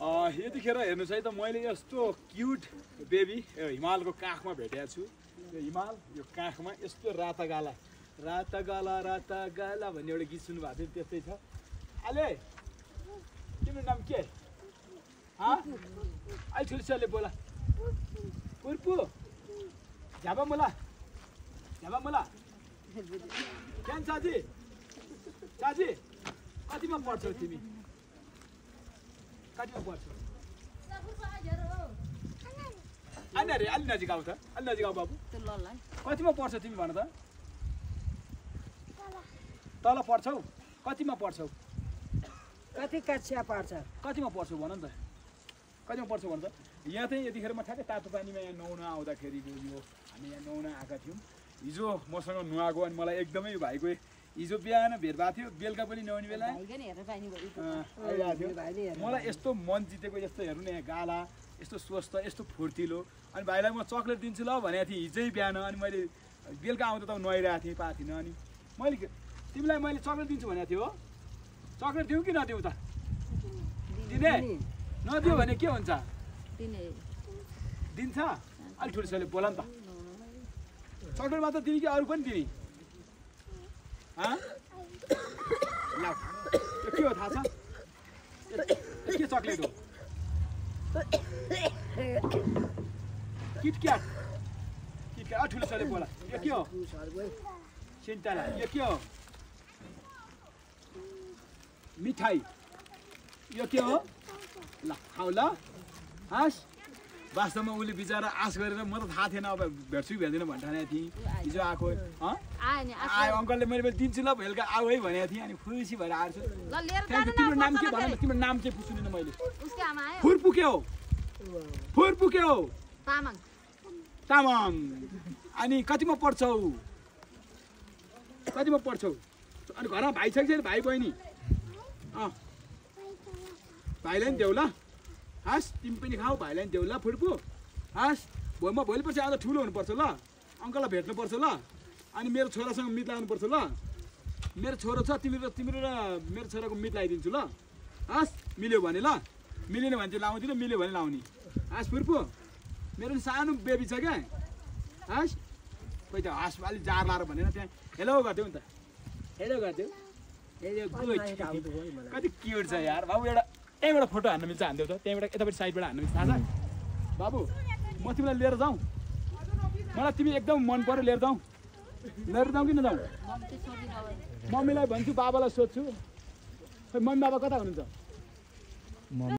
यतिखेर हेर्नुहोस् है त मैले यस्तो क्युट बेबी हिमालको काखमा भेटेको छु। यो हिमाल यो काखमा यस्तो राता गाला भन्ने एउटा गीत सुन्नुभएको थियो, त्यस्तै छ। अहिले तिम्रो नाम के? अहिले ठुल्छोले बोला। पुर्पु झापा मुला क्यान साजी कतिमा पढ्छौ तिमी? कतिमा पढ्छौ? अलि नजिक आऊ त, अलि नजिक आऊ बाबु। कतिमा पढ्छौ तिमी भन त? तल पढ्छौ? कतिमा पढ्छौ? कति कक्षा पढ्छ? कतिमा पढ्छौ भन त? कतिमा पढ्छौ भन त? यहाँ चाहिँ यतिखेर म ठ्याक्कै तातो पानीमा यहाँ नुहाउन आउँदाखेरि हामी यहाँ नुहाउन आएका थियौँ। हिजो मसँग नुहाएको अनि मलाई एकदमै भाइको हिजो बिहान भेट भएको थियो, बेलुका पनि नुहाउने बेला आइरहेको थियो। मलाई यस्तो मन जितेको, यस्तो हेर्नु न यहाँ गाला यस्तो स्वस्थ यस्तो फुर्तिलो। अनि भाइलाई म चक्लेट दिन्छु ल भनेको थिएँ हिजै बिहान, अनि मैले बेलुका आउँदा त नुहाइरहेको थिएँ, पाएको थिइनँ। अनि तिमीलाई मैले चक्लेट दिन्छु भनेको थिएँ हो, चक्लेट दिउँ कि नदिउँ त? दिने? नदियो भने के हुन्छ? दिन्छ? अलिक ठुलोले बोला नि त। चक्लेट मात्र दिने कि अरू पनि दिने? ल यो के हो थाहा छ? के चक्लेट हो? किटक्याट ठुलोले बोला। यो के हो? सिन्ताला। यो के हो? मिठाई। यो के हो? ल खाऊ ल। वास्तवमा उसले बिचरा आश गरेर म त थाहा थिएन अब भेट्छु कि भेट्दैन भन्ठानेको थिएँ। हिजो आएको आयो अङ्कलले मैले दिन्छु ल बेलुका आऊ है भनेको थिएँ। अनि खुसी भएर आएको छु। तिम्रो नाम के भन? तिम्रो नाम चाहिँ सुनिनँ मैले। फुर्पु के हो? फुर्पु के हो? तामाङ। अनि कतिमा पढ्छौ? कतिमा पढ्छौ? अनि घरमा भाइ छ कि भाइ बहिनी? भाइलाई नि देऊ ल। तिमी पनि खाऊ, भाइलाई नि देऊ ल फुर्पु। म भोलि पर्सि आज ठुलो हुनुपर्छ ल, अङ्कललाई भेट्नुपर्छ ल। अनि मेरो छोरासँग मित लाउनुपर्छ ल। मेरो छोरो छ, तिम्रो र मेरो छोराको मित लगाइदिन्छु ल। मिल्यो भने ल, मिलेन भने चाहिँ लाउँदिनँ, मिल्यो भने लाउने। फुर्पु मेरो पनि सानो बेबी छ क्या। खोइ त अलिक जार लाएर भनेर त्यहाँ हेलो गरिदेऊ नि त। हेलो गरिदेऊ। कति क्युट छ यार बाबु। त्यहीँबाट फोटो हान्न मिल्छ हानिदेऊ त, त्यहीँबाट यतापट्टि साइडबाट हान्न मिल्छ थाहा छ बाबु? म तिमीलाई लिएर जाउँ? मलाई तिमी एकदम मन पऱ्यो, लिएर जाउँ कि नजाउँ? मम्मीलाई भन्छु, बाबालाई सोध्छु। खै मम्मी बाबा कता हुनुहुन्छ?